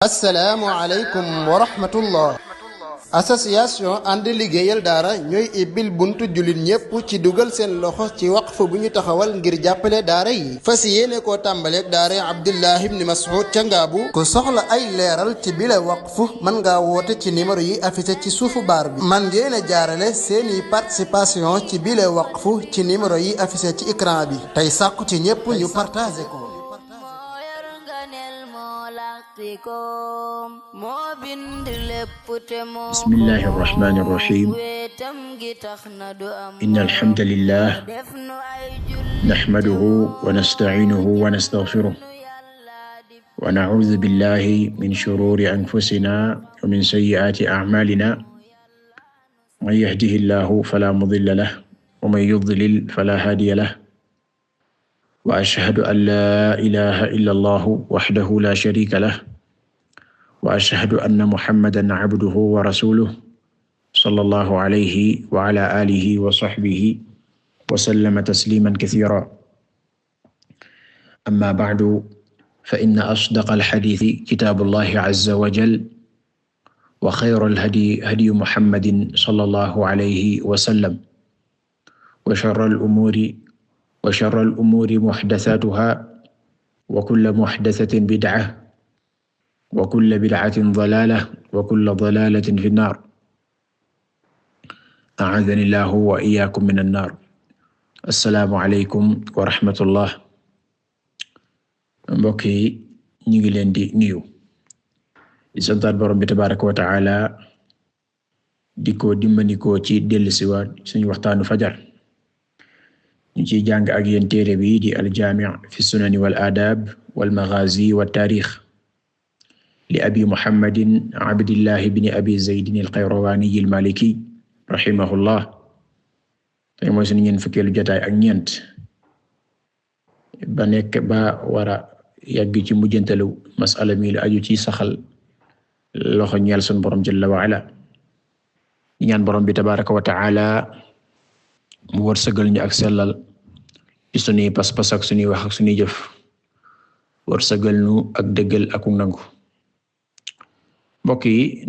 assalaamu aleykum wa rahmatullah. association ànd liggéeyal daara ñooy ibbil buntu jullit ñépp ci dugal seen loxo ci waqf bu ñu taxawal ngir jàppale daara yi fas yéene koo tàmbaleeg daara Abdullah ibn Mas'ud ca Ngaabu. ku soxla ay leeral ci bile waqf mën ngaa woote ci numéro yi affiché ci suufu baar bi. man ngeen a jaarale seeni participation ci bile waqf ci numéro yi affiché ci écran bi tey sàkku ci ñépp ñu partagé ko. بسم الله الرحمن الرحيم إن الحمد لله نحمده ونستعينه ونستغفره ونعوذ بالله من شرور أنفسنا ومن سيئات أعمالنا من يهده الله فلا مضل له ومن يضلل فلا هادي له وأشهد أن لا إله إلا الله وحده لا شريك له وأشهد أن محمدا عبده ورسوله صلى الله عليه وعلى آله وصحبه وسلم تسليما كثيرا أما بعد فإن أصدق الحديث كتاب الله عز وجل وخير الهدي هدي محمد صلى الله عليه وسلم وشر الأمور محدثاتها وكل محدثة بدعة وكل بدعة ضلالة وكل ضلالة في النار أعاذني الله وإياكم من النار السلام عليكم ورحمة الله. mbokk yi ñu ngi leen di nuyu di santaat Boroom bi tabaaraka wa ta'ala di ko dimbandikoo ci dellusiwaat suñu waxtaanu fajar ñu ciy jàng ak yéen téere bi di al-Jaami' fi sunani wal aadaab wal maghaazi wat taariix li abi Muhammadin Abdillah ibn Abi Zayd al-Qayrawaani al-Maaliki rahimahullah. tey mooy suñu ñeent fukkeelu jotaay ak ñeent ba wara yàgg ci mujjantalu masala mi lu aju ci saxal loxo ñeel sunu Boroom jalla wa ala. ñaan Boroom bi tabaaraka wa ta'ala mu wërsëgal ñu ak sellal ci sunuy pas-pas ak sunuy wax ak sunuy jëf wërsëgal ñu ak dëggal ak nangu. mbokk yi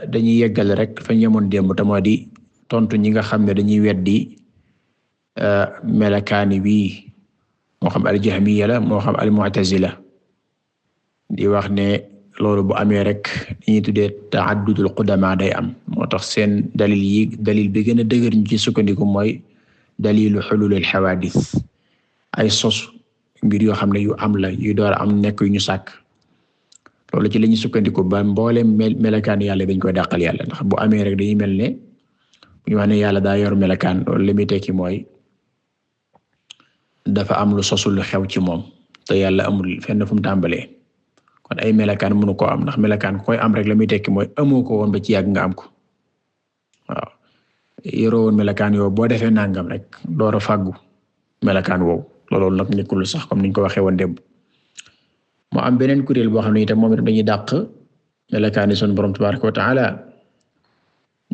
dañuy yeggal rek fa ñu yemoon démb te moo di tontu ñi nga xam ne dañuy weddi melakaani bi moo xam al-Jahmiyya la moo xam al-Mu'tazila di wax ne loolu bu amee rek dañuy tuddee ta'addudul qudama day am. moo tax seen dalil bi gën a dëgër ñu ci sukkandiku mooy dalilu hululil hawadith ay sos mbir yoo xam ne yu am la yu door am nekk yu ñu sàkk. loolu ci lañu sukkandiku ba mboolem melakaan yàlla dañ koy dàqal yàlla ndax bu amee rek dañuy mel ne bu ñu wax ne yàlla daa yor melakaan loolu li muy tekki mooy dafa am lu sosul lu xew ci moom te yàlla amul fenn fu mu tàmbalee. kon ay melakaan mënu koo am ndax melakaan koy am rek la muy tekki mooy amoo ko woon ba ci yàgg nga am ko. waaw yoroo woon melakaan yow boo defee nangam rek door a fàggu melakaan woowu loolu nag nekkul sax comme niñ ko waxee woon démb. moo am beneen kuréel boo xam ne itam moom itam dañuy dàq melakaani sunu Boroom tabaaraka wa ta'ala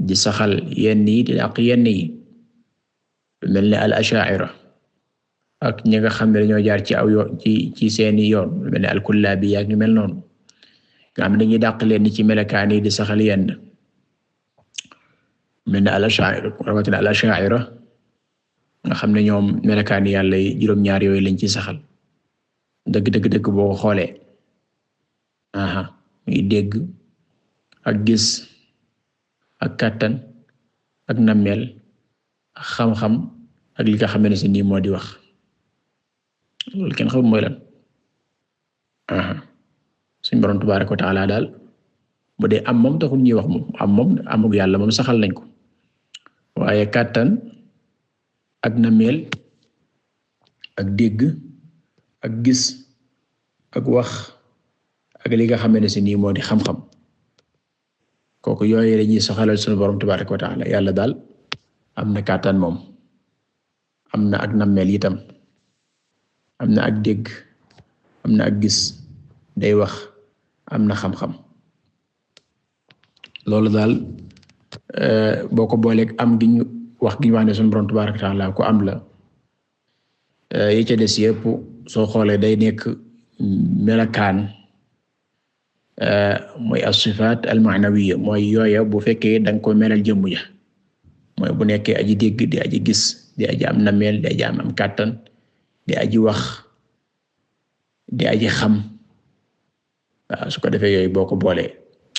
di saxal yenn yi di dàq yenn yi lu mel ne al-Asha'ira ak ñi nga xam ne dañoo jaar ci aw yoon ci seeni yoon lu mel ne al-Kullaabi ak ñu mel noonu nga xam ne dañuy dàq leen ci melakaani yi di saxal yenn mel ne al-Asha'ira rawatina al-Asha'ira nga xam ne ñoom melakaani yàlla yi juróom-ñaar yooyu lañ ci saxal. dëgg boo ko xoolee muy dégg ak gis ak kàttan ak nammeel ak xam-xam ak li nga xam ne si nii moo di wax loolu kenn xamul mooy lan. suñu Boroom tabaaraka wa ta'ala daal bu dee am moom taxul ñuy wax moom amug yàlla moom saxal nañ ko waaye kàttan ak nammeel ak dégg ak gis ak wax ak li nga xam ne si nii moo di xam-xam kooku yooyu dañuy soxalal sunu Boroom tabaaraka wa ta'ala. yàlla daal am na kàttan moom am na ak nammeel itam am na ak dégg am na ak gis day wax am na xam-xam. loolu daal boo ko booleeg am gi ñu wax gi ñu wax ne sunu Boroom tabaaraka wa ta'ala ko am la yi ca des yépp soo xoolee day nekk melakaan mooy as-sifaat al-ma'nawiyya mooy yooya bu fekkee da nga ko melal jëmm ja mooy bu nekkee aji dégg di aji gis di aji am nameel di aji am kàttan di aji wax di aji xam waaw su ko defee yooyu boo ko boolee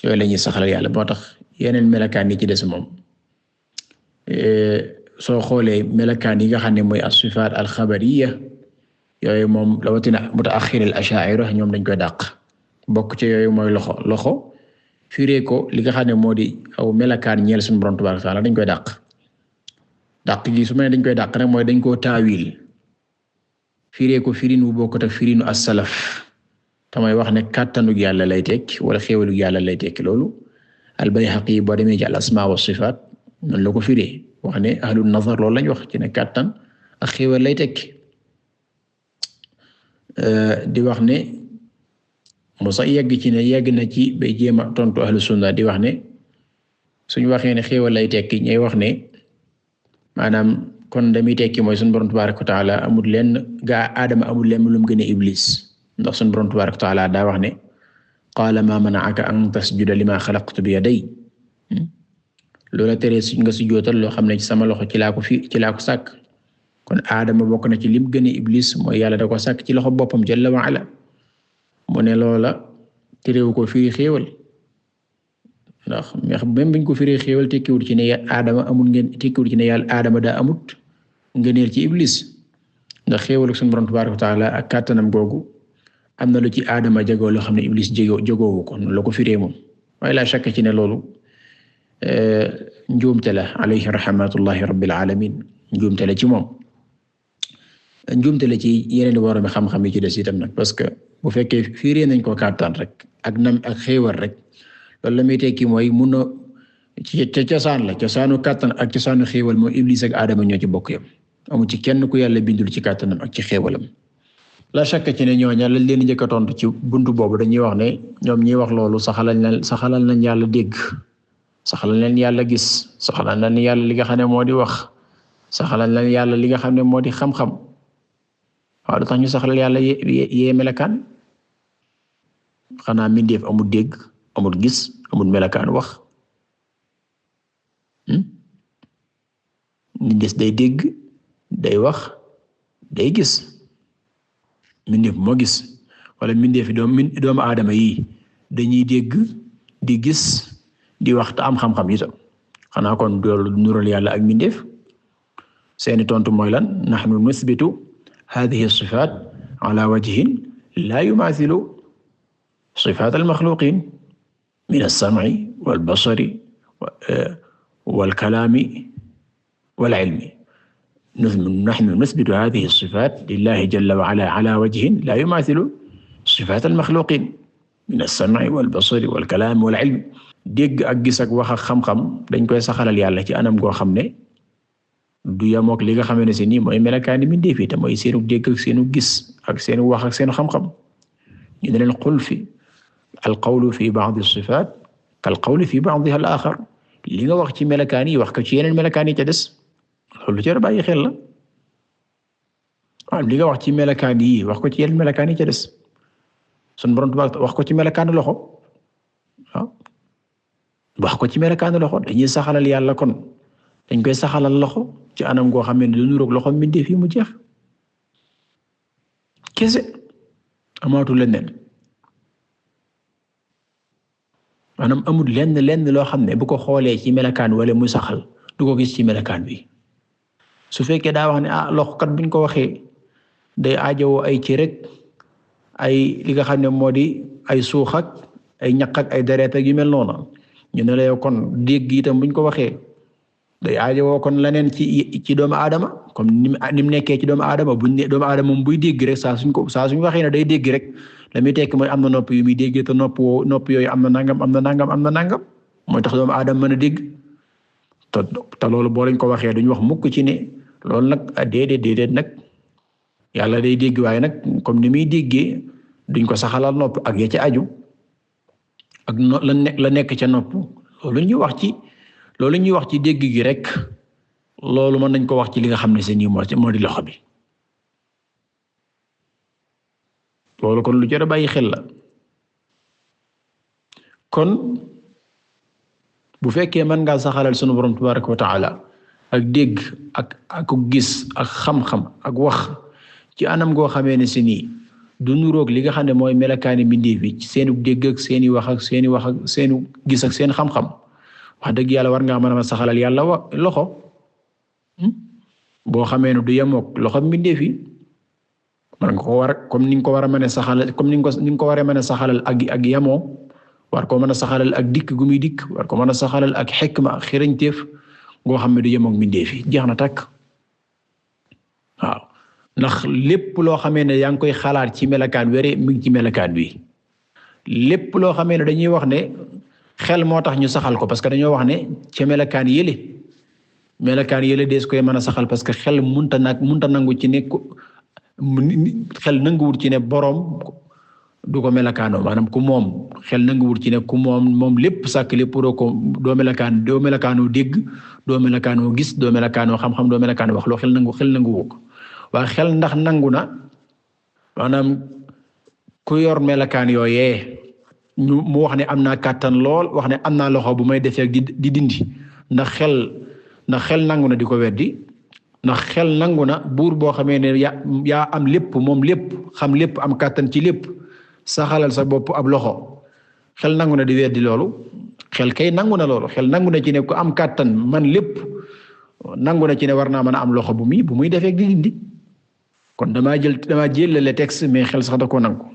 yooyu la ñuy saxalal yàlla moo tax yeneen melakaan yi ci des moom soo xoolee melakaan yi nga xam ne mooy as-sifaat al-xabariyya yooyu moom rawatina mutaaxir al-ashaa'ira ñoom dañ koy dàq bokk ci yooyu mooy loxo firee ko li nga xam ne moo di aw melakaan ñeel suñu Boroom tabaaraka wa ta'aala dañ koy dàq gi su ma nee dañ koy dàq nag mooy dañ koo taawil firee ko firin wu bokkut ak firinu as-salaf tamay wax ne kàttanug yàlla lay tekki wala xéewalug yàlla lay tekki loolu al-Bayhaqi boo demee ci al-asmaa wa sifaat noonu la ko firee wax ne ahlu nazar loolu lañ wax ci ne kàttan ak xéewal lay tekki di wax ne Musa yegg ci ne yegg na ci bay jéem a tontu ahlu sunna di wax ne suñu waxee ne xéewal lay tekki ñooy wax ne maanaam kon damuy tekki mooy suñu Boroom tabaaraka wa ta'aala amul lenn gaa Aadama amul lenn lu mu gën a Iblis ndax suñu Boroom tabaaraka wa ta'aala daa wax ne qaala maa mana'aka an tasjuda limaa xalaqtu bi yaday loola tere nga sujjóotal loo xam ne ci sama loxo ci laa ko sàkk kon Aadama bokk na ci lim gën a Iblis mooy yàlla da ko sàkk ci loxo boppam jalla wa ala mu ne loola terewu ko firi xéewal ndax même buñ ko firi xéewal tekkiwul ci ne Aadama amul tekkiwul ci ne yàlla Aadama daa amut ngëneel ci Iblis ndax xéewal ak suñu Boroom tabaaraka wa ta'aala ak kàttanam googu am na lu ci Aadama jagoo loo xam ne Iblis jagoowu ko la ko firee moom waaye laa shakk ci ne loolu njuumte la alayhi rahmatullahi rabbil alamin njuumte la ci moom njuumte la ci yeneen borom xam-xam yi ci des itam nag parce que bu fekkee firee nañ ko kàttan rek ak xéewal rek loolu la muy tekki mooy mun na ci cosaan la cosaanu kàttan ak cosaanu xéewal mooy Iblis ak Adama ñoo ci bokk yam amu ci kenn ku yàlla bindul ci kàttanam ak ci xéewalam la shakka ci ne ñooña lañ leen njëkk a tontu ci buntu boobu dañuy wax ne ñoom ñiy wax loolu saxalal nañ yàlla dégg saxalal nañ yàlla gis saxalal nañ yàlla li nga xam ne moo di wax saxalal nañ yàlla li nga xam ne moo di xam-xam waaw lu tax ñu saxalal yàlla yee melakaan xanaa mindeef amul dégg amul gis amul melakaan wax mindeef day dégg day wax day gis mindeef moo gis wala mindeef doomu aadama yi dañuy dégg di gis di wax te am xam-xam itam xanaa kon doolu nural yàlla ak mindeef seeni tontu mooy lan nahnu nuthbitu hadhihi as-sifat ala wajhin la yumathilu sifat al-makhluqin min as-sam'i wal-basari wal-kalami wal-ilmi nahnu nuthbitu hadhihi as-sifat lillahi jalla wa ala wajhin la yumathilu sifat al-makhluqin min as-sam'i wal-basari wal-kalami wal-ilmi dégg ak gis ak wax ak xam-xam dañ koy saxalal yàlla ci anam goo xam ne du yamook li nga xam ne si nii mooy melakaani mindeef yi te mooy seenu dégg ak seenu gis ak seenu wax ak seenu xam-xam ñu ne leen qul fi al-qawlu fi ba'd as-sifat kal-qawli fi ba'diha al-akhar li nga wax ci melakaan yi wax ko ci yeneen melakaan yi ca des loolu jar a bàyyi xel la waaw li nga wax ci melakaan yi wax ko ci yeneen melakaan yi ca des sunu Boroom wax ko ci melakaanu loxo waaw wax ko ci melakaanu loxo dañuy saxalal yàlla kon dañ koy saxalal loxo ci anam goo xam ne du niroog loxo mbindeef yi mu jeex kese amaatu leneen maanaam amul lenn loo xam ne bu ko xoolee ci melakaan wala muy saxal du ko gis ci melakaan bi su fekkee daa wax ne loxo kat buñ ko waxee day aajowoo ay ci rek ay li nga xam ne moo di ay suux ak ay ñaq ak ay deret ak yu mel noonu ñu ne la yow kon dégg itam buñ ko waxee day aajowoo kon leneen ci doomu aadama comme ni mu nekkee ci doomu aadama buñ ne doomu aadama moom buy dégg rek saa suñ waxee ne day dégg rek la muy tekk mooy am na nopp yu muy déggee te nopp yooyu am na nangam mooy tax doomu aadama mën a dégg te loolu boo lañ ko waxee duñ wax mukk ci ne loolu nag déedéet nag yàlla day dégg waaye nag comme ni muy déggee duñ ko saxalal nopp ak ya ca aju ak la nekk ca nopp loolu ñuy wax ci dégg gi rek loolu mën nañ ko wax ci li nga xam ne seen yi moo di loxo bi loolu kon lu jar a bàyyi xel la kon bu fekkee mën ngaa saxalal sunu borom tabaraka wa taala ak dégg ak gis ak xam-xam ak wax ci anam goo xamee ne si nii du nuroog li nga xam ne mooy melakaani mbindeef bi ci seenu dégg ak seeni wax ak seenu gis ak seen xam-xam wax dëgg yàlla war ngaa mën a saxalal yàlla loxo boo xamee ne du yemook loxo mbindeef yi man nga ko war comme ni nga ko war a mën a saxalal comme ni nga ko war a mën a saxalal ak yemoo war ko mën a saxalal ak dikk gu muy dikk war ko mën a saxalal ak xikma ak xirañteef goo xam ne du yemook mbindeef yi jeex na takk waaw ndax lépp loo xamee ne yaa ngi koy xalaat ci melakaan wére mi ngi ci melakaan wi lépp loo xamee ne dañuy wax ne xel moo tax ñu saxal ko parce que dañoo wax ne ca melakaan yële dees koy mën a saxal parce que xel munta nangu ci ne xel nanguwul ci ne boroom du ko melakaanoo maanaam ku moom xel nanguwul ci ne ku moom lépp sàkk lépp doo melakaanoo dégg doo melakaanoo gis doo melakaanoo xam-xam doo melakaanoo wax loo xel nanguwu ko waaye xel ndax nangu na maanaam ku yor melakaan yooyee mu wax ne am naa kàttan lool wax ne am naa loxo bu may defee di dindi ndax xel nangu na di ko weddi ndax xel nangu na buur boo xamee ne yaa am lépp moom lépp xam lépp am kàttan ci lépp saxalal sa bopp ab loxo xel nangu na di weddi loolu xel kay nangu na loolu xel nangu na ci ne ku am kàttan man lépp nangu na ci ne war naa mën a am loxo bu muy defee di dindi kon damaa jëlale texte mais xel sax da ko nangu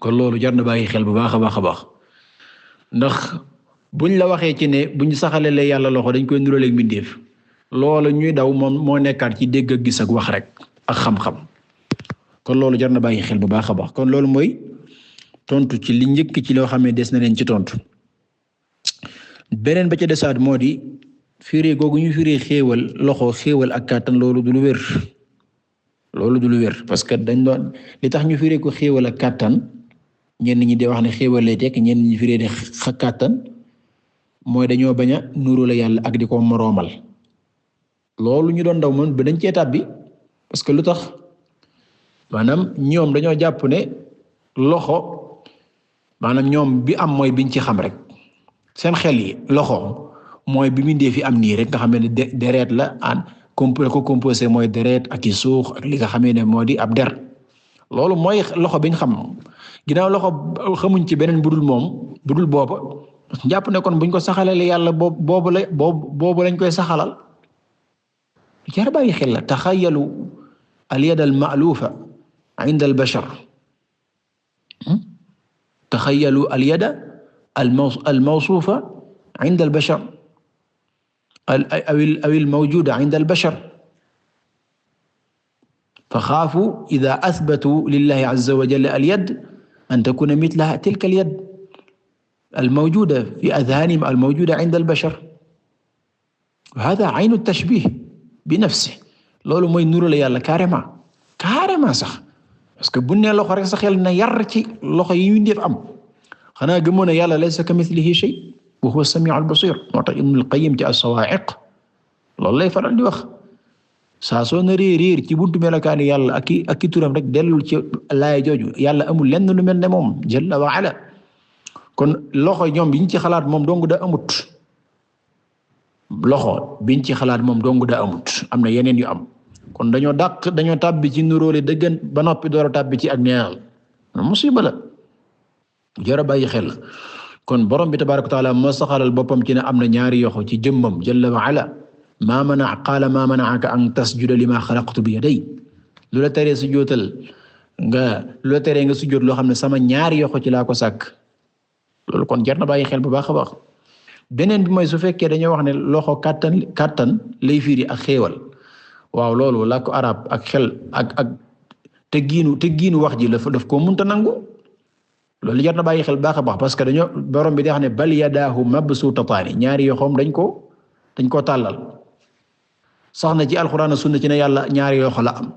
kon loolu jar na bàyyi xel bu baax a baax a baax ndax buñ la waxee ci ne buñ saxalalee yàlla loxo dañ koy nuróoleeg mbindeef loolu ñuy daw moom moo nekkaat ci dégg ak gis ak wax rek ak xam-xam kon loolu jar na bàyyi xel bu baax a baax kon loolu mooy tontu ci li njëkk ci loo xam ne des na leen ci tontu beneen ba ca desaat moo di firé googu ñu firé xéewal loxo xéewal ak kàttan loolu du lu wér parce que dañ doon li tax ñu firé ko xéewal ak kàttan ñenn ñi di wax ne xéewal lay tekk ñenn ñi firé de kàttan mooy dañoo bañ a nuuru la yàlla ak di ko moroomal loolu ñu doon daw moom ba dañ cee tàbbi parce que lu tax maanaam ñoom dañoo jàpp ne loxo maanaam ñoom bi am mooy biñ ci xam rek seen xel yi loxo mooy bi mu dee fi am nii rek nga xam ne deret la ko composé mooy deret ak i suux ak li nga xamee ne moo di ab der loolu mooy loxo biñ xam ginnaaw loxo xamuñ ci beneen budul booba jàpp ne kon buñ ko saxalale yàlla boobu lañ koy saxalal jar bàyyi xel la taxayalu al-yad al-ma'lufa inda al-bashar taxayalu al-yad al-mawsufa inda al-bashar aw al-mawjuda inda al-bashar faxaafu ida athbatu lillahi azza wa jalla al-yad an takuna mithlaha tilka al-yad al-mawjuda fi adhanihim al-mawjuda inda al-bashar wa hadha aynu at-tashbih bi nafsi loolu mooy nurale yàlla carrément sax parce que bu ne loxo rek sa xel na yar ci loxo yi ñu def am xanaa gëmoo ne yàlla laysa kamithlihi shay wa huwa as-sami'u al-basir moo tax Ibn al-Qayyim ci as-Sawa'iq loolu lay faral di wax saa soo na réer ci buntu melakaani yàlla ak i turam rek dellul ci laaya jooju yàlla amul lenn lu mel ne moom jalla wa ala kon loxo ñoom biñ ci xalaat moom dong da amut loxo biñ ci xalaat moom dong da amut am na yeneen yu am kon dañoo tàbbi ci nuróole dëggan ba noppi door a tàbbi ci ak neenal musiba la jara bàyyi xel kon borom bi tabaaraka wa taala moo saxalal boppam ci ne am na ñaari yoxo ci jëmmam jalla wa ala qaala maa mana'aka an tasjuda limaa xalaqtu bi yaday lu la teree sujjóotal lu la teree nga sujjóot loo xam ne sama ñaari yoxo ci laa ko sàkk loolu kon jar na bàyyi xel bu baax a baax beneen bi mooy su fekkee dañoo wax ne loxo kàttan lay firi ak xéewal waaw loolu làkku arab ak xel ak teggiinu wax ji daf ko munta nangu loolu jar na bàyyi xel baax a baax parce que dañoo borom bi di wax ne bal yadaahu mabsuutataani ñaari yoxoom dañ koo tàllal sax na ci alxuraan sunna ci ne yàlla ñaari yoxo la am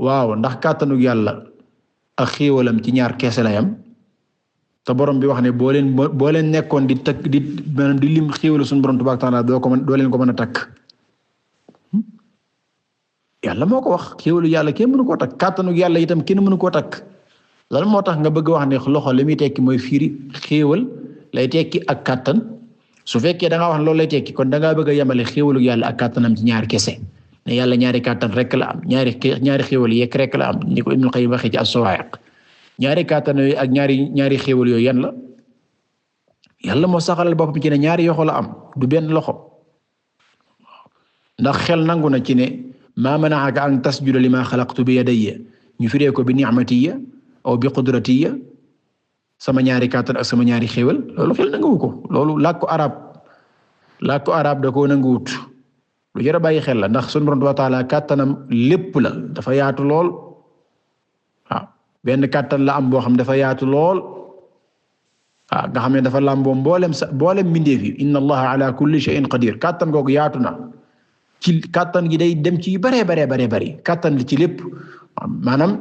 waaw ndax kàttanug yàlla ak xéewalam ci ñaar keese la yam te borom bi wax ne boo leen nekkoon di takk maanaam di lim xéewalu suñu borom tabaaraka wa taala doo leen ko mën a takk yàlla moo ko wax xéewalu yàlla kenn mënu koo takk kàttanug yàlla itam kenn mënu koo takk lan moo tax nga bëgg wax ne loxo li muy tekki mooy firi xéewal lay tekki ak kàttan su fekkee da nga wax loolu lay tekki kon da ngaa bëgg a yemale xéewalu yàlla ak kàttanam ci ñaari kese ne yàlla ñaari kàttan rek la am ñaari xéewal yekk rek la am ni ko Ibnul Qayyim waxee ci as-Sawaa'iq ñaari kàttan yooyu ak ñaari xéewal yooyu yan la yàlla moo saxalal boppam ci ne ñaari yoxo la am du benn loxo ndax xel nangu na ci ne maa mana'aka an tasjuda limaa xalaqtu bi yadayya ñu firee ko bi ni'matiyya aw bi qudratiyya sama ñaari kàttan ak sama ñaari xéewal loolu xel nanguwu ko loolu làkku arab da koo nanguwut lu jar a bàyyi xel la ndax sunu Boroom wa ta'aala kàttanam lépp la dafa yaatu lool waaw benn kàttan la am boo xam dafa yaatu lool waaw nga xam ne dafa làmboo mboolem mbindeef yi inna allaha ala kulli shay'in qadir kàttan googu yaatu na ci kàttan gi day dem ci bari kàttan li ci lépp maanaam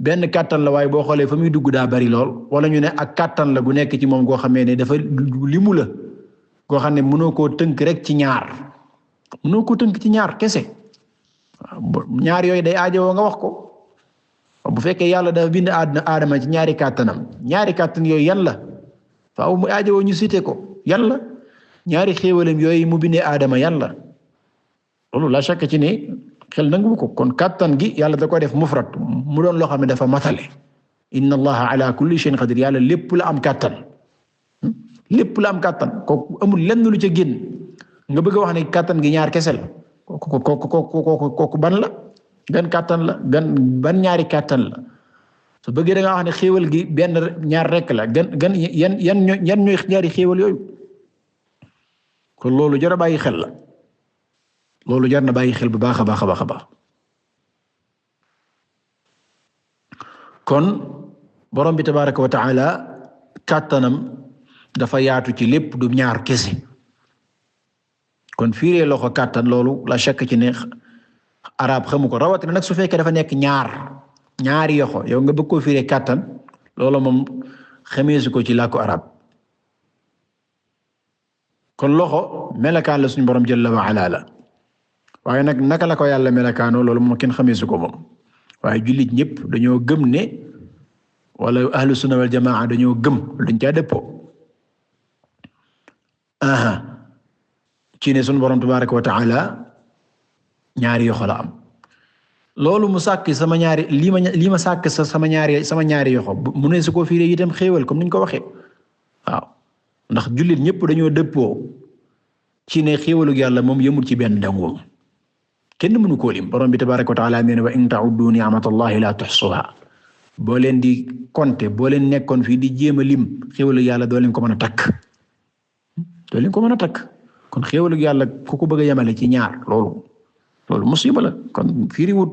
benn kàttan la waaye boo xoolee fa muy dugg daa bari lool wala ñu ne ak kàttan la gu nekk ci moom goo xamee ne dafa limu la goo xam ne mënoo koo tënk rek ci ñaar mënoo koo tënk ci ñaar kese ñaar yooyu day aajowoo nga wax ko bu fekkee yàlla dafa bind aadama ci ñaari kàttan yooyu yan la faaw mu aajowoo ñu cité ko yan la ñaari xéewalam yooyu mu bindee aadama yan la loolu la shakka ci ne xel nangu ko kon kàttan gi yàlla da ko def mufrad mu doon loo xam ne dafa matale inna allaha ala kulli shay'in qadir yàlla lépp la am kàttan kooku amul lenn lu ca génn nga bëgg a wax ne kàttan gi ñaar kese la kooku ban la gan kàttan la ban ñaari kàttan la su bëggee da nga wax ne xéewal gi benn ñaar rekk la yan ñooy ñaari xéewal yooyu kon loolu jar a bàyyi xel la loolu jar na bàyyi xel bu baax a baax a baax a baax kon borom bi tabaraka wa taala kàttanam dafa yaatu ci lépp du ñaar kese kon fiiree loxo kàttan loolu la shakk ci ne arab xamu ko rawatina nag su fekkee dafa nekk ñaari yoxo yow nga bëgg koo fiiree kàttan loolu moom xameesu ko ci làkku arab kon loxo melakaan la suñu borom jalla wa ala la waaye nag naka la ko yàlla melakaanoo loolu moom kenn xameesu ko moom waaye jullit ñëpp dañoo gëm ne wala ahlu sunna wal jamaa dañoo gëm luñ caa dëppoo ci ne sunu borom tabaraka wa taala ñaari yoxo la am loolu mu sàkk sama ñaari lii ma sàkk sama ñaari yoxo mu ne su ko fiiree itam xéewal comme niñ ko waxee waaw ndax jullit ñëpp dañoo dëppoo ci ne xéewalu yàlla moom yëmul ci benn dangoom kenn mënu koo lim borom bi tabaraka wa taala nee na wa in ta'uddu ni'matallahi la tuhsuha boo leen di compter boo leen nekkoon fii di jéem a lim xéewalu yàlla doo leen ko mën a takk kon xéewalu yàlla ku ko bëgg a yemale ci ñaar loolu musiba la kon firiwut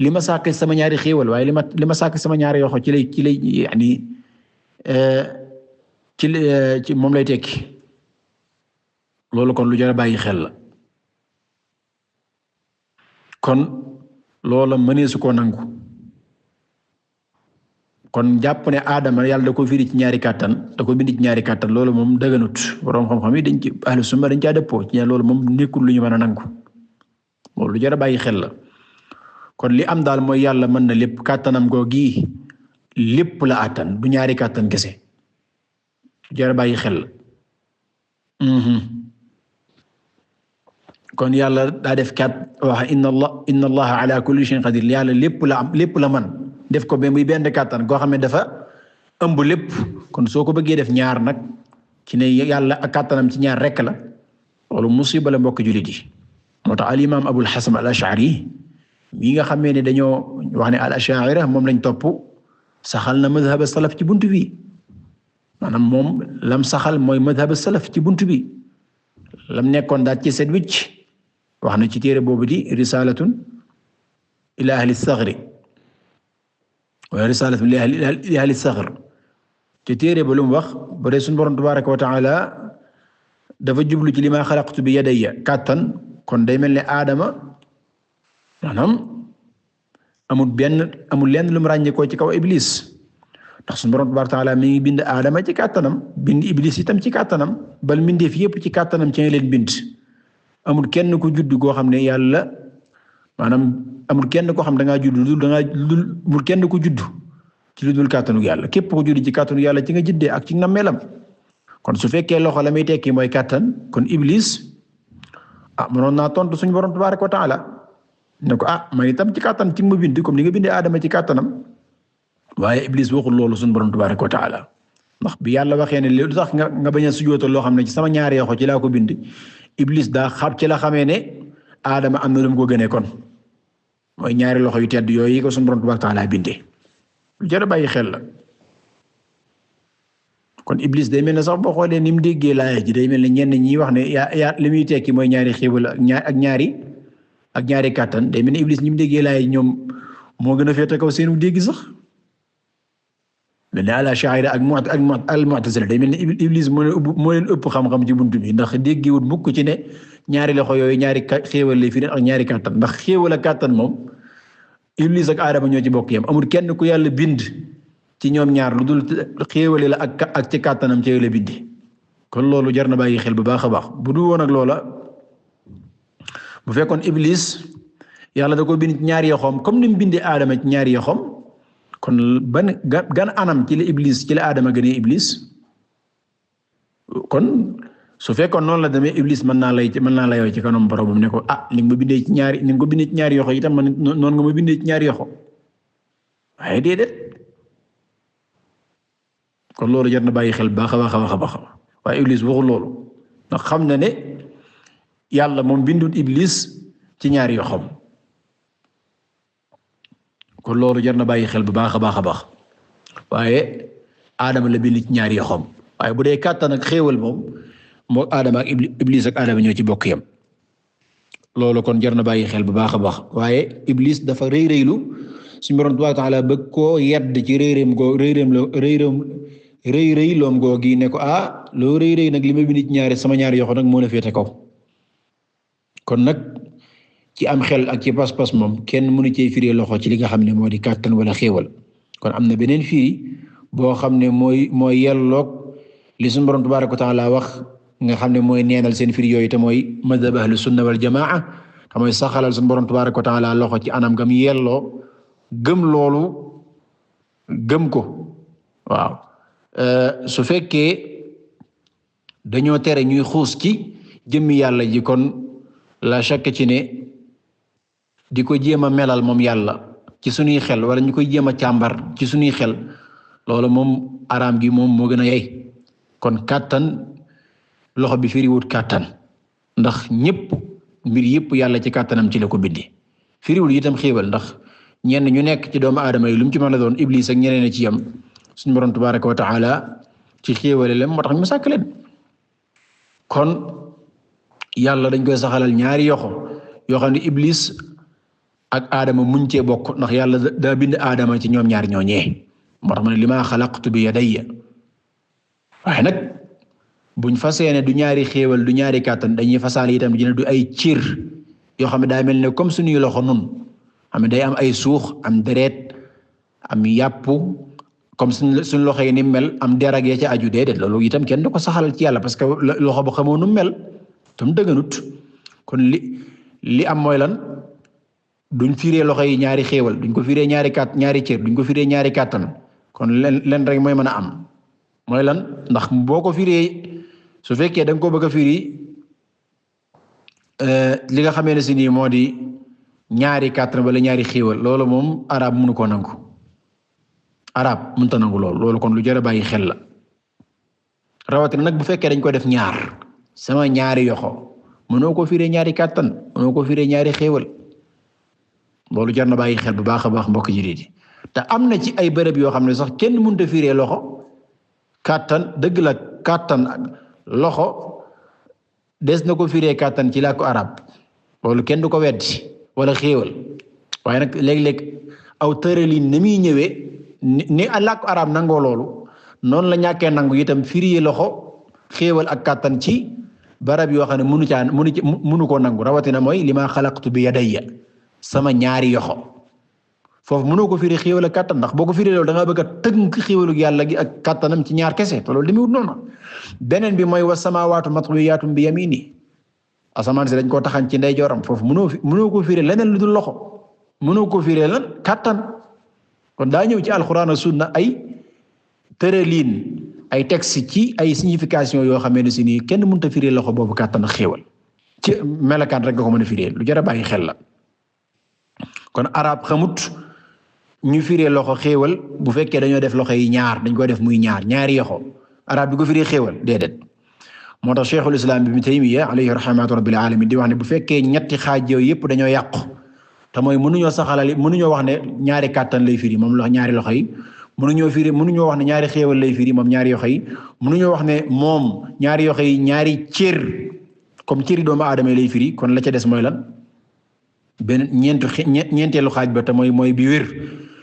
li ma sàkk sama ñaari xéewal waaye li ma sàkk sama ñaari yoxo ci lay yani ci moom lay tekki loolu kon lu jar a bàyyi xel la kon loola mëneesu koo nangu kon jàpp ne aadama yàlla da ko firi ci ñaari kàttan da ko bind ci ñaari kàttan loolu moom dëgganut borom xam-xam yi dañ ci ahlu sunna dañ caa dëppoo ci loolu moom nekkul lu ñu mën a nangu loolu lu jar a bàyyi xel la kon li am daal mooy yàlla mën na lépp kàttanam googi lépp la àttan du ñaari kàttan kese lu jar a bàyyi xel la kon yàlla daa def wax inna allaha ala kulli shay'in qadir yàlla lépp la man def ko ba muy benn kàttan goo xam ne dafa ëmb lépp kon soo ko bëggee def ñaar nag ci ne yàlla ak kàttanam ci ñaar rekk la loolu musiba la mbokk jullit yi moo tax al imam Abul Hasan al Ash'ari mi nga xamee ne dañoo wax ne al Ash'ari moom lañ topp saxal na madhhab salaf ci buntu bi maanaam moom lam saxal mooy madhhab salaf ci buntu bi lam nekkoon daal ci set wicc wax na ci téere boobu di risalatun ila ahli saghri wa risalatun li ahli saghr ci téere ba lu mu wax ba dee suñu borom tabaraka wa taala dafa jublu ci li ma xalaqtu bi yadayya kàttan kon day mel ne aadama maanaam amul lenn lu mu ràññeekoo ci kaw iblis ndax suñu borom tabaraka wa taala mi ngi bind aadama ci kàttanam bind iblis itam ci kàttanam bal mbindeef yépp ci kàttanam ci leen bind amul kenn ku judd goo xam ne yàlla maanaam amul kenn koo xam da ngaa judd amul kenn ku judd ci lu dul kàttanu yàlla képp ku juddu ci kàttanu yàlla ci nga juddee ak ci nammeelam kon su fekkee loxo la muy tekki mooy kàttan kon Iblis mënoon naa tontu suñu borom tabaaraka wa taala ne ko man itam ci kàttan ci ma bind comme ni nga bindee Adama ci kàttanam waaye Iblis waxul loolu suñu borom tabaaraka wa taala ndax bi yàlla waxee ne lu tax nga bañ a sujjóotal loo xam ne ci sama ñaari yoxo ci laa ko bind Iblis daa xam ci la xamee ne Adama am na lu mu ko gënee kon mooy ñaari loxo yu tedd yooyu ko suñu borom tabaaraka wa taala bindee lu jar a bàyyi xel la kon Iblis day mel ne sax boo xoolee ni mu déggee laaya ji day mel ne ñenn ñi wax ne yaa li muy tekki mooy ñaari xéewal ak ñaari kàttan day mel ne Iblis ñi mu déggee laaya ji ñoom moo gën a féete kaw seenu dégg sax mel ne al-Ash'ari ak al-Mu'tazila day mel ne Iblis moo leen ëpp xam-xam ci buntu bi ndax déggewut mukk ci ne ñaari loxo yooyu ñaari xéewal lay fi ak ñaari kàttan ndax xéewal ak kàttan moom Iblis ak Adama ñoo ci bokk yam amul kenn ku yàlla bind ci ñoom ñaar lu dul xéewale la ak ci kàttanam ci la bindi kon loolu jar na bàyyi xel bu baax a baax bu du woon ak loola bu fekkoon Iblis yàlla da ko bind ci ñaari yoxoom comme ni mu bindee Adama ci ñaari yoxoom kon gan anam ci la Iblis ci la Adama gënee Iblis kon su fekkoon noonu la demee Iblis mën naa la yow ci kanam boromam ne ko ni nga ma bindee ci ñaari ni nga ko bindee ci ñaari yoxo itam man noonu nga ma bindee ci ñaari yoxo waaye déedéet kon loolu jar na bàyyi xel baax a baax waaye Iblis waxul loolu ndax xam na ne yàlla moom bindut Iblis ci ñaari yoxam kon loolu jar na bàyyi xel bu baax a baax waaye Adama la bind ci ñaari yoxam waaye bu dee kàttan ak xéewal moom moo Adama ak Iblis ak Adama ñoo ci bokk yam loolu kon jar na bàyyi xel bu baax a baax waaye Iblis dafa rëy-rëylu suñu Boroom tabaaraka wa taala bëgg koo yedd ci rëy loom googi ne ko loo rëy nag li ma bind ci ñaari sama ñaari yoxo nag moo la féete kaw kon nag ci am xel ak ci pas-pas moom kenn mënu cee firi loxo ci li nga xam ne moo di kàttan wala xéewal kon am na beneen firi boo xam ne mooy yelloog li suñu Boroom tabaaraka wa taala wax nga xam ne mooy neenal seen firi yooyu te mooy madhab ahlu sunna wal jamaa te mooy saxalal suñu Boroom tabaaraka wa taala loxo ci anam gam yelloo gëm loolu gëm ko waaw su fekkee dañoo tere ñuy xuus ci jëmmi yàlla ji kon la shakk ci ne di ko jéem a melal moom yàlla ci suñuy xel wala ñu koy jéem a càmbar ci suñuy xel loolu moom araam gi moom moo gën a yey kon kàttan loxo bi firiwut kàttan ndax ñépp mbir yépp yàlla ci kàttanam ci la ko bindi firiwul itam xéewal ndax ñenn ñu nekk ci doomu aadama yi lu mu ci mën a doon Iblis ak ñeneen ci yam suñu Boroom tabaaraka wa taala ci xéewale leen moo tax ñu sàkk leen kon yàlla dañ koy saxalal ñaari yoxo yoo xam ne Iblis ak Adama muñ cee bokk ndax yàlla daa bind Adama ci ñoom ñaar ñooñee moo tax ma ne limaa xalaqtu bi yadayya waaye nag buñ fasee ne du ñaari xéewal du ñaari kàttan dañuy fasaale itam dina du ay cër yoo xam ne daa mel ne comme suñuy loxo nun xam ne day am ay suux am deret am yàpp comme suñ loxo yi ni mel am derag ya ca aju déedéet loolu itam kenn du ko saxalal ci yàlla parce que loxo bu xamoo nu mel tam dëgganut kon li am mooy lan duñ firee loxo yi ñaari xéewal duñ ko firee ñaari cër duñ ko firee ñaari kàttan kon len rek mooy mën a am mooy lan ndax boo ko firee su fekkee da nga ko bëgg a firi li nga xamee ne si nii moo di ñaari kàttan wala ñaari xéewal loolu moom arab mënu koo nangu arab mënta nangu loolu kon lu jar a bàyyi xel la rawatina nag bu fekkee dañ ko def ñaar sama ñaari yoxo mënoo ko firee ñaari kàttan mënoo ko firee ñaari xéewal loolu jar na bàyyi xel bu baax a baax mbokk ji di te am na ci ay bërëb yoo xam ne sax kenn mënut a firee loxo kàttan dëgg la kàttan loxo des na ko firee kàttan ci làkku arab loolu kenn du ko weddi wala xéewal waaye nag léeg-léeg aw tëralin ni muy ñëwee ni làkku arab nangoo loolu noonu la ñàkkee nangu itam firee loxo xéewal ak kàttan ci barab yoo xam ne mënu koo nangu rawatina mooy limaa xalaqtu bi yadayya sama ñaari yoxo foofu mënoo ko firi xéewal ak kàttan ndax boo ko firi loolu da nga bëgg a tënk xéewalu yàlla gi ak kàttanam ci ñaar kese te loolu demiwut noonu beneen bi mooy wa samaawaatu matwiyaatun bi yamini asamaan si dañ koo taxañ ci ndeyjooram foofu mënoo ko firi leneen lu dul loxo mënoo ko firi lan kàttan kon daa ñëw ci alxuraan ak sunna ay tërëliin ay texte ci ay signification yoo xamee ne si nii kenn mënut a firi loxo boobu kàttan ak xéewal ci melakaan rek nga ko mën a firi lu jar a bàyyi xel la kon arab xamut ñu firee loxo xéewal bu fekkee dañoo def loxo yi ñaar dañ koy def muy ñaari yoxo arab bi ko firee xéewal déedéet moo tax cheikhul islam ibn Taymiyya alayhi rahmatu rabbil alamin di wax ne bu fekkee ñetti xaaj yooyu yëpp dañoo yàqu te mooy mënuñoo wax ne ñaari kàttan lay firi moom la ñaari loxo yi mënuñoo wax ne ñaari xéewal lay firi moom ñaari yoxo yi mënuñoo wax ne moom ñaari yoxo yi ñaari cër comme cëri doomu aadama lay firi kon la ca des mooy lan benn ñeenteelu xaaj ba te mooy bi wér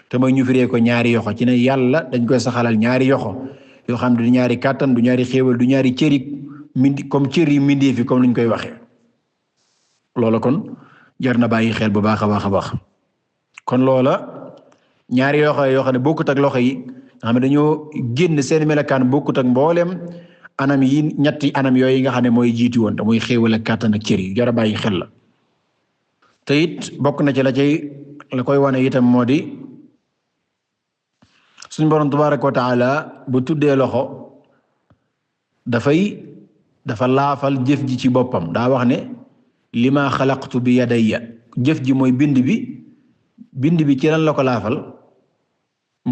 te mooy ñu firee ko ñaari yoxo ci ne yàlla dañ koy saxalal ñaari yoxo yoo xam ne du ñaari kàttan du ñaari xéewal du ñaari cëri comme cër yi mindee fi comme niñ koy waxee loola kon jar na bàyyi xel bu baax a baax a baax kon loola ñaari yoxo yoo xam ne bokkut ak loxo yi nga xam ne dañoo génn seen melakaan bokkut ak mboolem anam yi ñetti anam yooyu nga xam ne mooy jiitu woon te muy xéewal ak kàttan ak cër yi jar a bàyyi xel la te it bokk na ci la koy wane itam moo di suñu borom tabaaraka wa taala bu tuddee loxo dafa laafal jëf ji ci boppam daa wax ne lima xalaqtu bi yadayya jëf ji mooy bind bi ci lan la ko laafal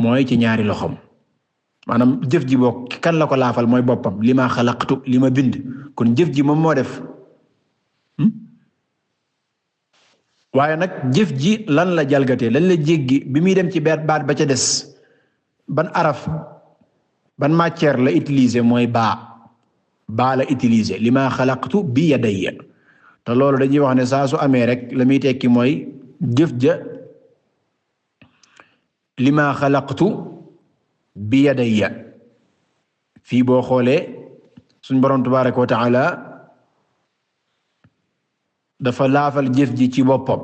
mooy ci ñaari loxom maanaam jëf ji boo kan la ko laafal mooy boppam lima xalaqtu li ma bind kon jëf ji moom moo def waaye nag jëf ji lan la jalgatee lan la jéggi bi muy dem ci baat ba ca des ban araf ban matière la utiliser mooy baa la utiliser lima xalaqtu bi yadayya te loolu dañuy wax ne saa su amee rek la muy tekki mooy jëf ja lima xalaqtu bi yadayya fii boo xoolee suñ boroom tabaaraka wa taala dafa laafal jëf ji ci boppam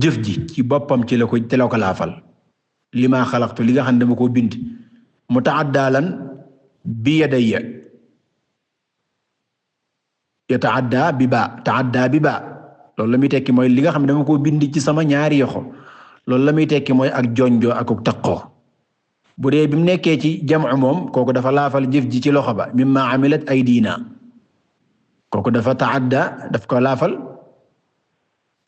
jëf ji ci boppam ci la ko laafal lima xalaqtu li nga xam ne dama ko bind mutaaddalan bi yadayya yataadda bi baa loolu la muy tekki mooy li nga xam ne dama ko bind ci sama ñaari yoxo loolu la muy tekki mooy ak jonjoo ak taqoo bu dee bi mu nekkee ci jam'u moom kooku dafa laafal jëf ji ci loxo ba mimma amilat aydina kooku dafa taadda daf ko laafal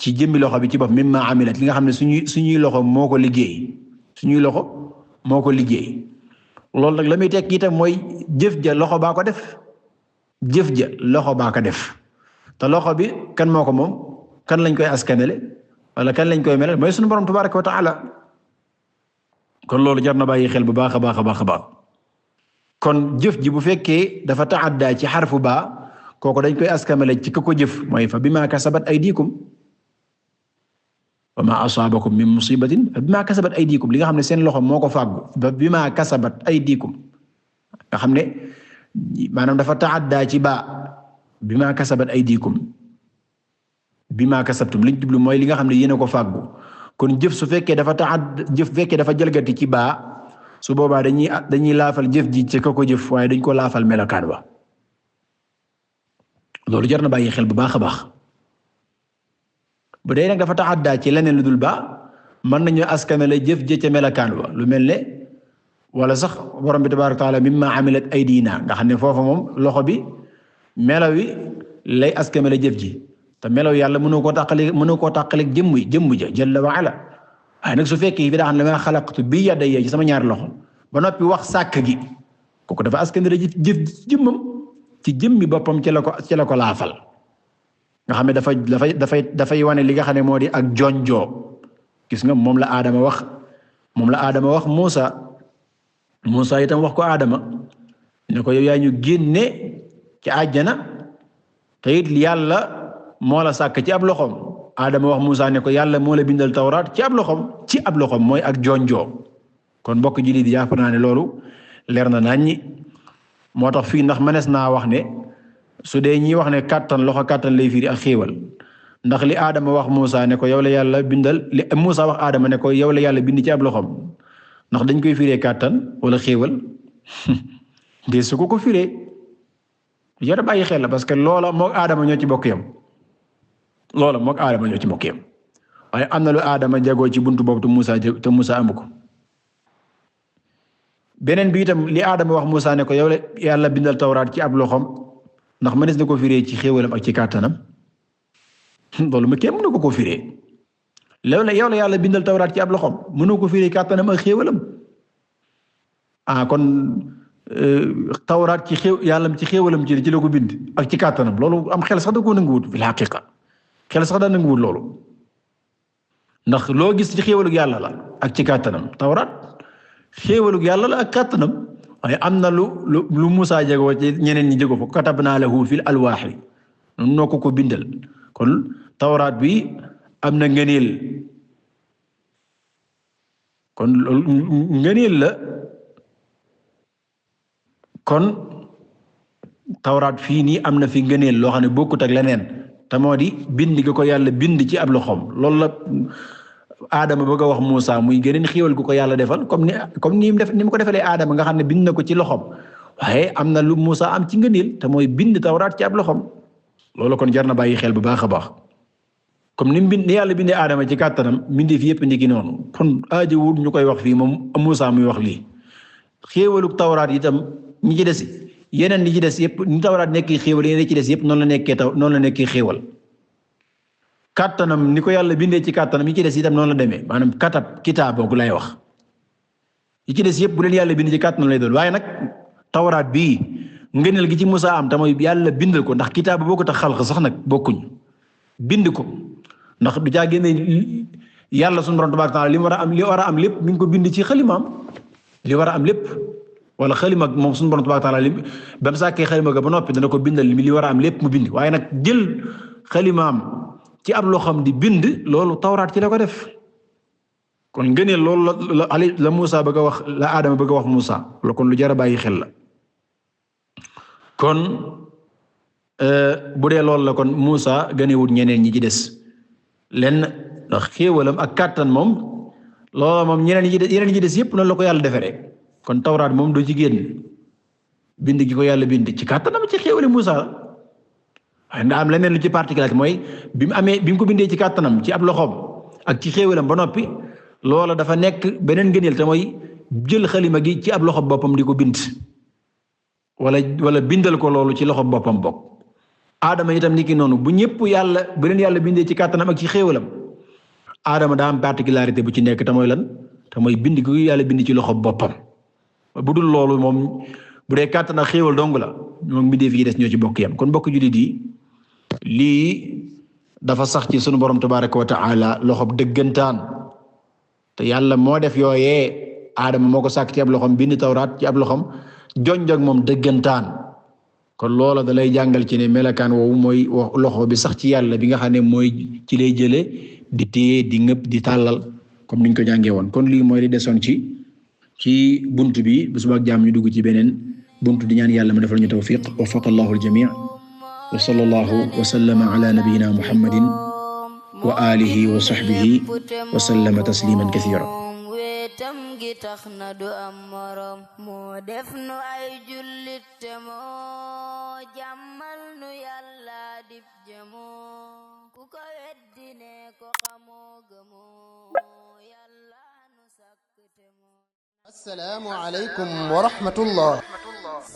ci jëmmi loxo bi ci bopp mimma amilat li nga xam ne suñuy loxo moo ko liggéey loolu nag la muy tekki itam mooy jëf ja loxo baa ko def jëf ja loxo baa ko def te loxo bi kan moo ko moom kan lañ koy askanele wala kan lañ koy melal mooy suñu borom tabaraka wa taala kon loolu jar na bàyyi xel bu baax a baax a baax a baax kon jëf ji bu fekkee dafa taadda ci xarfu baa kooku dañ koy askanele ci ka ko jëf mooy fa bima kasabat aydikum wa ma asaabakum min musibatin fa bima kasabat aydikum li nga xam ne seen loxo moo ko fàggu fa bima kasabat aydikum nga xam ne maanaam dafa taadda ci baa bima kasabat aydikum bima kasabtum liñ jublu mooy li nga xam ne yéen a ko fàggu kon jëf su fekkee dafa jalgati ci baa su boobaa dañuy laafal jëf ji ci ka ko jëf waaye dañ ko laafal melokaan wa loolu jar na bàyyi xel bu baax a baax bu dee nag dafa taadda ci leneen lu dul baa mën nañu askanale jëf ji ca melokaan wa lu mel ne wala sax borom bi tabaaraka wa taala mimma amilat aydina nga xam ne foofa moom loxo bi melaw wi lay askanale jëf ji te melaw yàlla mënoo koo tàqaleeg jëmm ja jalla wa ala waaye nag su fekkee fi daa xam ne ma xalaqtu bi yadayya ci sama ñaari loxo ba noppi wax sàkk gi kooku dafa askanale jëf jëmmam ci jëmmi boppam ci la ko laafal nga xam ne dafay wane li nga xam ne moo di ak jonjoo gis nga moom la Adama wax Muusa itam wax ko Adama ne ko yow yaa ñu génne ci àjjana te it yàlla moo la sàkk ci ab loxoom Adama wax Muusa ne ko yàlla moo la bindal tawraat ci ab loxoom mooy ak jonjoo kon mbokk jullit yi jàpp naa ne loolu leer na naññi moo tax fii ndax mënees naa wax ne su dee ñi wax ne loxo kàttan lay firi ak xéewal ndax li Adama wax Muusa ne ko yow la yàlla bindal li Muusa wax Adama ne ko yow la yàlla bind ci ab loxoom ndax dañ koy firee kàttan wala xéewal de su ko firee jar a bàyyi xel la parce que loola moog Adama ñoo ci bokk yam waaye am na lu Adama jagoo ci buntu boobu te Muusa amu ko beneen bi itam li Adama wax Muusaa ne ko yow la yàlla bindal tawraat ci ab loxoom ndax mënees na ko firee ci xéewalam ak ci kàttanam loolu ma kenn mënu ko firee yow la yàlla bindal tawraat ci ab loxoom mënoo ko firee kàttanam ak xéewalam kon tawraat ci yàlla ci xéewalam ci la ko bind ak ci kàttanam loolu am xel sax da koo nanguwut fil haqiqa xel sax da nanguwut loolu ndax loo gis ci xéewalug yàlla la ak ci kàttanam tawraat xéewalug yàlla la ak kàttanam waaye am na lu Musaa jegoo ci ñeneen ñi jegoo fa katabnaa lahu fil alwaahi noonu noo ko bindal kon tawraat bi am na ngëneel kon loolu ngëneel la kon tawraat fii nii am na fi ngëneel loo xam ne bokkut ak leneen te moo di bind gi ko yàlla bind ci ab loxoom loolu la Adama bëgg a wax Muusaa muy gëneen xéewal gu ko yàlla defal comme ni mu ko defalee Adama nga xam ne bind na ko ci loxoom waaye am na lu Muusaa am ci ngëneel te mooy bind tawraat ci ab loxoom loolu kon jar na bàyyi xel bu baax a baax comme ni yàlla bindee Adama ci kàttanam bindee fi yëpp ndiki noonu kon aajowul ñu koy wax fii moom Muusaa muy wax lii xéewalug tawraat itam ñi ci des yeneen ñi ci des yëpp ni tawraat nekk xéewal yeneen ci des yëpp noonu la nekkee xéewal kàttanam ni ko yàlla bindee ci kàttanam yi ci des itam noonu la demee maanaam kitaab boobu lay wax yi ci des yëpp bu leen yàlla bind ci kàttanam lay doon waaye nag tawraat bii ngëneel gi ci Musaa am te mooy yàlla bindal ko ndax kitaab boo ko tax xalq sax nag bokkuñ bind ko ndax du caa génne yàlla sunu borom tabaaraka taala li war a am lépp mi ngi ko bind ci xalimaam li war a am lépp wala xalima moom sunu borom tabaaraka taala ba mu sàkkee xalima ga ba noppi dana ko bindal li war a am lépp mu bind waaye nag jël xalimaam ci ab loxoom di bind loolu tawraat ci la ko def kon ngëneel loolu la Muusaa bëgg a wax la Adama bëgg a wax Muusaa la kon lu jar a bàyyi xel la kon bu dee loolu la kon Muusaa gënewut ñeneen ñi ci des lenn ndax xéewalam ak kàttan moom loola moom yeneen ñi ci des yépp noonu la ko yàlla defee rek kon tawraat moom doo ci génn bind gi ko yàlla bind ci kàttanam ci xéewale Muusaa waaye nda am leneen lu ci particularité mooy bi mu ko bindee ci kàttanam ci ab loxoom ak ci xéewalam ba noppi loola dafa nekk beneen ngëneel te mooy jël xalima gi ci ab loxo boppam di ko bind wala bindal ko loolu ci loxo boppam bokk Adama itam niki noonu bu leen yàlla bindee ci kàttanam ak ci xéewalam Adama daa am particularité bu ci nekk te mooy lan te mooy bind gi yàlla bind ci loxo boppam bu dul loolu moom bu dee kàttan ak xéewal dong la moom mbindeef yi des ñoo ci bokk yam kon bokk jullit yi lii dafa sax ci sunu borom tabaraka wa taala loxob dëggantaan te yàlla moo def yooyee Adama moo ko sàkk ci ab loxom bind tawraat ci ab loxom jonjog moom dëggantaan kon loola da lay jàngal ci ne melakaan woowu mooy loxo bi sax ci yàlla bi nga xam ne mooy ci lay jële di téye di ngëp di tàllal comme niñ ko jàngee woon kon lii mooy li desoon ci buntu bi bu suba ak jaam ñu dugg ci beneen buntu di ñaan yàlla ma defal ñu tawfiq wafaqa allahu aljami' wa sallallahu wa sallama ala nabiyyina muhammadin wa alihi wa sahbihi wa sallama tasliman kathira wetam gi tax na du am morom moo def nu ay jullit te moo jàmmal nu yàlla dib jëmoo ku ko weddi ne ko xamoo gëmoo yàlla nu sàkk te moo assalaamu aleykum wa rahmatullah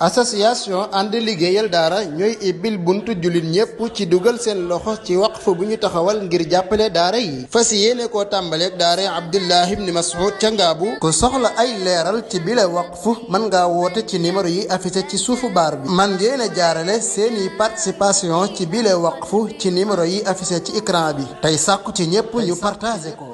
association ànd liggéeyal daara ñooy ibbil buntu jullit ñépp ci dugal seen loxo ci waqf bu ñu taxawal ngir jàppale daara yi fas yéene koo tàmbaleeg daara Abdullah ibn Mas'ud ca Ngaabu ku soxla ay leeral ci bile waqf mën ngaa woote ci numéro yi affiché ci suufu baar bi man ngeen a jaarale seeni participation ci bile waqf ci numéro yi affiché ci écran bi tey sàkku ci ñépp ñu partagé ko